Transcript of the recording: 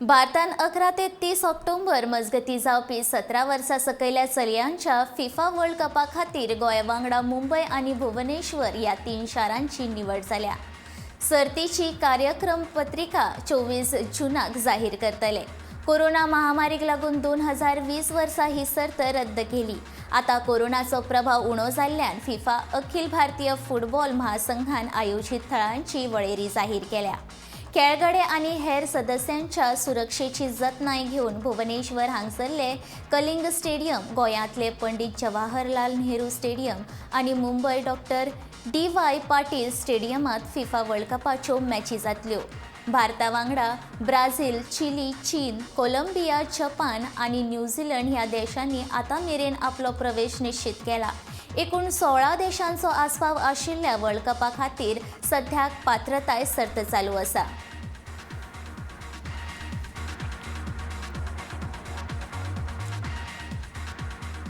भारतान 11 ते 30 ऑक्टोबर मजगती जावपी 17 वर्सां सकयल्या चलयांच्या फिफा वर्ल्ड कपा खातीर गोंया वांगडा मुंबय आनी भुवनेश्वर ह्या तीन शारांची निवड जाल्या. सर्तीची कार्यक्रम पत्रिका 24 जुनाक जाहीर करतले. कोरोना महामारीक लागून 2020 वर्सा ही सर्त रद्द केली. आता कोरोनाचो प्रभाव उणो जाल्ल्यान फिफा अखिल भारतीय फुटबॉल महासंघान आयोजित थळांची वळेरी जाहीर केल्या. खेळगडे आनी हेर सदस्यांच्या सुरक्षेची जतनाय घेवन भुवनेश्वर हांगसरले कलिंग स्टेडियम, गोंयांतले पंडित जवाहरलाल नेहरू स्टेडियम आनी Mumbai doctor D Y Patil स्टेडियमात फिफा वर्ल्ड कपाच्यो मॅची जातल्यो. भारता वांगडा Brazil, Chile, China, Colombia, Japan आनी न्यूझीलंड ह्या देशांनी आतां मेरेन आपलो प्रवेश निश्चित केला. एकूण 16 देशांचो आस्पाव आशिल्ल्या वर्ल्ड कपा खातीर सध्याक पात्रताय सर्त चालू आसा.